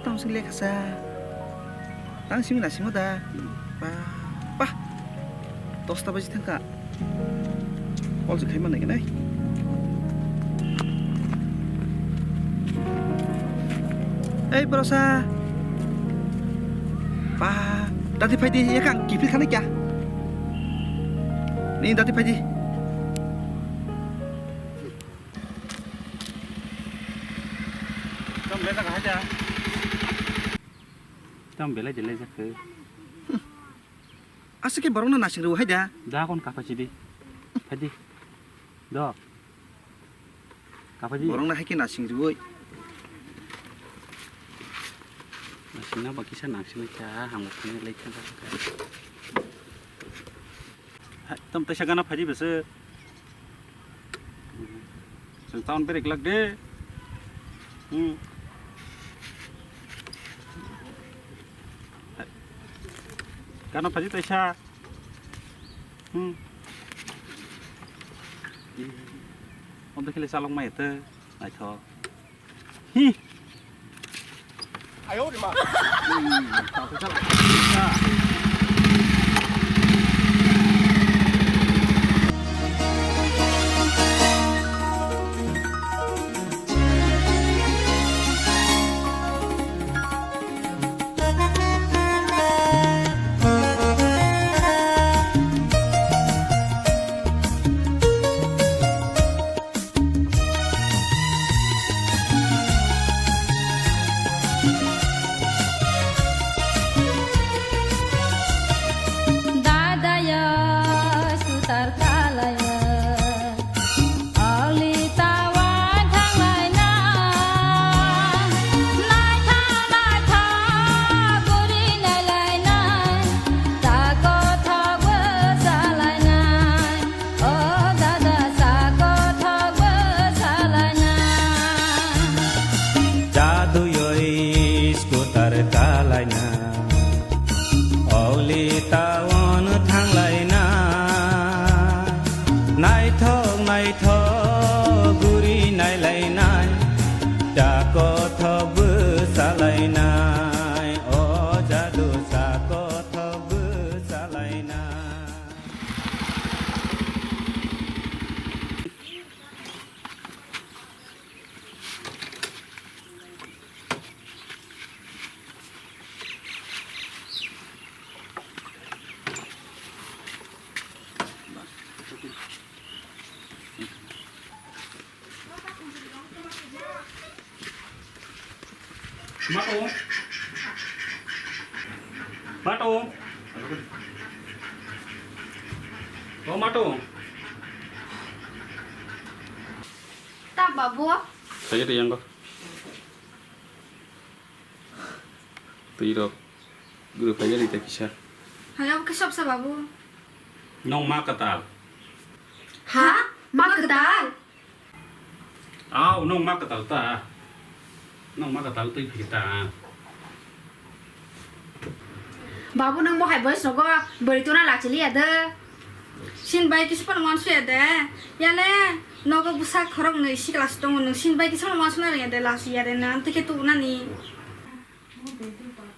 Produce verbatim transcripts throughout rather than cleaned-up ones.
Tamo sing lekha sa. Tang simi na simo da. Ba, ba. Dosta baji thangkha. Call se khaima nai nai. Ei, Borosa. Ba, dati phai di, ya kang, kipir khana kya? Ni dati phai di. Tam belai jak hai da. Tam belai belai jak khe. Aswk khe borokno nasing rw hai da. Da kon kapa chidi. Phadi. Do. Kapa di. Borokno hai khe nasing rw. Nasing na ba kisa nangsing kha, hamgo khani lai thang kha. Hai, tam taisa gana phadi bese. Chwng town berek lak de. Hmm. Hai. Gana phadi taisa. Hmm. Om dekhe le salok mai te. Naithok. Hi. Dadayo sutar kalayo, oli tawan thanglaina, naithok naithok guri nailainai, ta kothok bwsalainai. O dada, sa kothok bwsalaina. Jaduyoi scooter kalaina. Oli town thanglaina. Naithok naithok guri nailainai. Ta kothok bwsalainai. O jadu, sa kothok bwsalainai. Mato. Mato. O mato. Ta babu. Saya de yango. Twi rok. Guru phai gari ta kisa. Haya, oke, sop sa babu. Nong ma katal. Ha? Ma katal? Aw, nong ma katal ta. Nong ma katal twi phikta. Babu, nang bo hai boys rogo bwrwi tuna lachili ya de. Sin bai kisa phano mansuya de. Yane nogo bwsa khorok nwi sikla si tongo, nung sin bai kisa phano mansuna rwya de, lachili ya de, nang tike tu nani.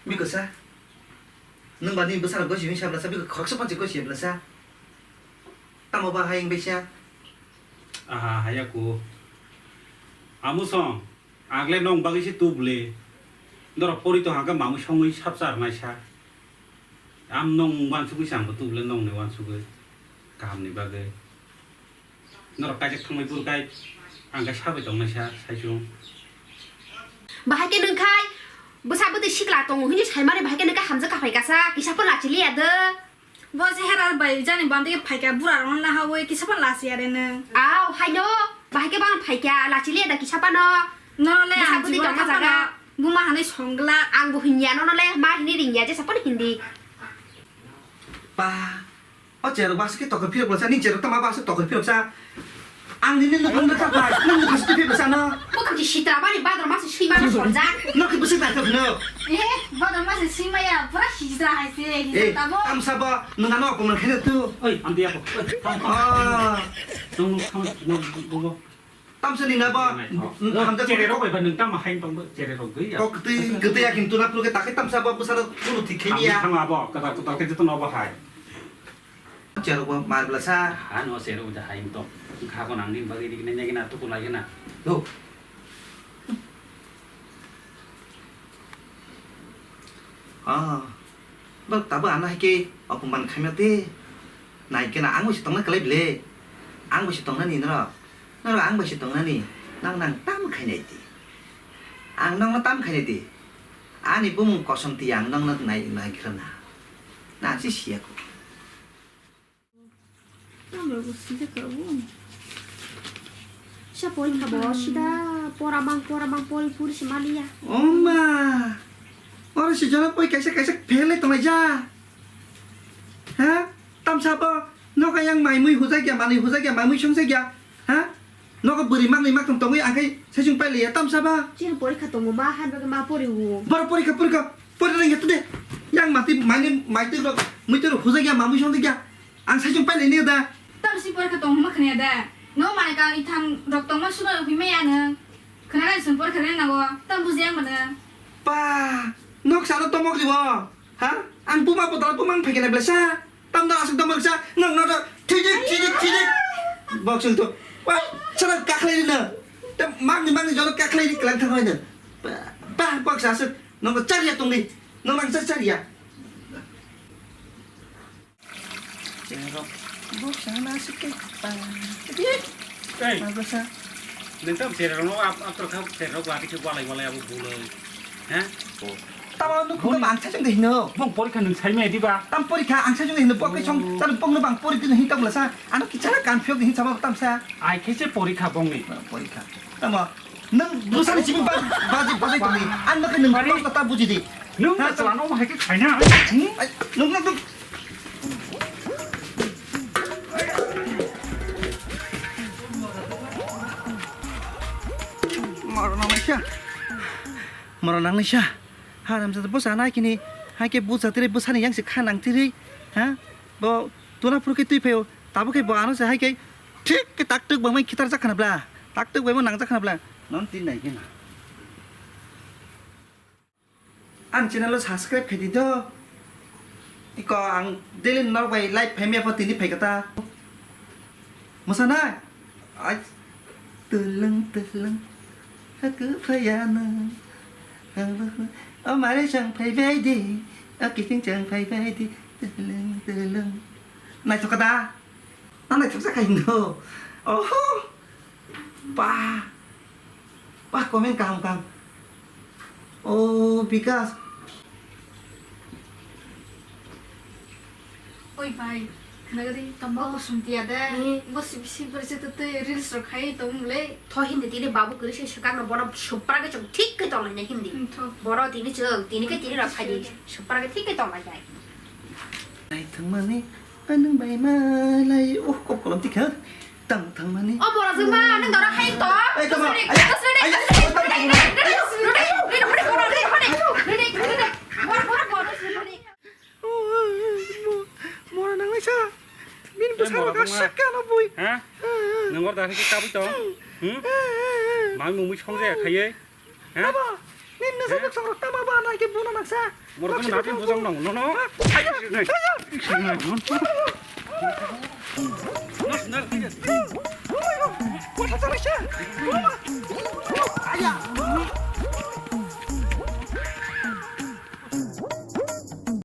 Bikosa. Nung bani bwsa rok gosi hwnwi sabla sa biko khoroksa panchi gosi bla sa. Tamo ba hayung bai sa. Aha, haya ko. Amusong. Agle nong bagwi se tubule. Norok pori tong hangkhe mamui songwi sapchar naisa. Am nong wansugwi se angbo tubule nongni wansugwi. Kahamni bagwi. Norok kaijak thangwi purkai. Ang khe sabai tong naisa, saichung. Bahai khe nung khai bwsa bwtwi sikla tongo hwnwi saimani bahai khe nung khe hamjak kaphai kasa, kisa phano lachili ya de. Bo se hera bai jani bam tei phaikha, bura rokno nahawi kisa phano lachiya re nung. Aw, haino, bahai khe bang phaikha, lachili ya da kisa phano. Nono le bwsa ang bwtwi jibon tongma tha phano jaga. Buma hanwi songla. Ang bo hinya nono le, ma hini ringya, jesa phano hindi. Pa, o chair baksa khe tokoi phirok bwsa, ni chair tama baksa tokoi phirok sa. Ang nini nukung na thangkha, nang nukung siti phir bwsano. Bwkhak si sitra bani bador masa sima no sorjak. Nok khe bwswk naithok hino. Eh, bador masa sima ya, pura hijra hai se, hijra tamo. Eh, tamsa bo, nwng ano apung nang kheno tu. Oi, ang dia ko. Oi, tamo. Ah. Nung, nung, nung, nung, nung. Tamsa ni na ba, Naithok. Hamjak Chere rok bai ba nwng tamo hai tong bo, chere rok gwi ya. Kok gtwi, gtwi ya kintu na phulo khe takhai tamsa ba bwsano kuno thik khaini ya. Thang abo, kwtal kwtal khe jotono bo hai. Chere rok bo mar bla sa. Ha no chere rok da hai tong. Kha ko nang din bagwi dik ne ne na tu ko lai na. Lo. Ah. Bak tabo ano hai khe opoman khaima te. Nai khe na ang bai se tongna kwlai bile. Ang bai se tongnani norok. Norok ang bai se tongnani. Nang nang tam khainai di. Ang nokno tam khainai di. Ani bumung kosom ti ang nokno nai nai khwna. Na si siya ko. Ang rok bo sida ka bo. Sa porikha bo sida pora mang pora mang pori puri se maliya. Oma. Oro si jora poi kaisa kaisa phele tonglai ja. Ha? Tamsa bo noka yang maimui hujak ya, manui hujak ya, maimui songsak ya. Ha? Noka bwrwi maknwi maktham tongwi ang khai saichung pailaiya tamsa ba. Chini porikha tongo ma, han bagwi ma pori o. Boro porikha porikha pori rwngya tode. Yang mati mani maitwi rok muitwi rok hujak ya, mamui songdik ya. Ang saichung pailai ni da. Tam si porikha tong hwnma khna da. No mane ka itham rok tongma suno rok himai ano. Khna nai sun porikha rwna nago. Tam buji ang mane. Pa, nok sano tomok ribo. Ha? Ang buma bodol buma ang phaikena blesa. Tamno aswk tamo rwksa, nwng no thwijik, thwijik, thwijik. Boxing to. Wah, sara kakhlai rina. Tam mangni mangni jono kakhlai ri klang thang hoino. Ba, ba, box aswk. Nwng chariya tongni. Nwng nang chariya. Cherok. Box ana aswk ke. Ba. Ei. Ba box. Nwng tam cherok no ap-, aptor kha cherok wati khe walai walai abo bulai. Ha? Tamo nuk Boni- bang sachung de hino. Bong porikha nwng saimaya diba? Tam porikha ang sachung de hino. Bok ke song Oh. Tan bong no bang pori din hin tam lasa. Ano kichara kan phiok hin sama tam sa. Ai khe se porikha bongni. Porikha. Tamo nang dusani simi ba baji baji tongni. An no ke nang Mari. Bos ta buji di. Nwng Ha, na chalano hai khe khaina. Hmm? Ai, nung nung nung. Moro nang naisa. Moro nang naisa. Haramjada bwsa nai kini, hai khe bwsa tiri bwsani yang se kha nang tiri, ha? Bo tula phuru khe twi phaio, tabuk khe bo ano se hai khe thik khe tak tuk bangmai khitar jak khana bla, tak tuk bangmai nang jak khana bla, non tin nai khe na. Ang channel o subscribe khai di do. Iko ang daily norok bai live phaimya pho tini phaikha ta. Mwsanai? Ai, tulung tulung. Haku phaiya no. O mare chang phaibai di. O kiting chang phaibai di. Tulung tulung. Naithok da? Nang naithok sa khai no. Oho. Ba. Ba, comment kaham kaham. Oh, Bikas. Oi bai, khna gadi tamo Oh. Kosom tiya de. Eh. Bo si bisi bari se tei reels rok khai tong le. Tho hindi tini babu kiri se swkang no bono supra ke chong thik ke tong le hindi. Hmm, tho. Boro tini chong, tini ke tini rok khai di. Supra ke thik ke tong le jai. Nai thang mani, anung bai ma lai, oh, kop kolom tik ha. Tang thang mani. O bora jwng ma, nang dora hai to. Ei, tama. Sorry, Ai, sorry, ai, sorry, ai, sorry, ai, sorry, ai, sorry, sorry, sorry, sorry, sorry, sorry, sorry, sorry, sorry, sorry, sorry, sorry. Bora, bora, bora, sorry, sorry. Oh, oh, oh, mo-, mora nang nai sa. Bini bwsarok mora aswk khe ano bui. Ha? Nang or da khe kabui tong? Hmm? Mang mungwi song jaya khaiye. Ha? Abo, nini nasa bwsarok tama ba nai khe buna nang sa. Mora tong na tin bujang nang, no, no. Ayo, ayo.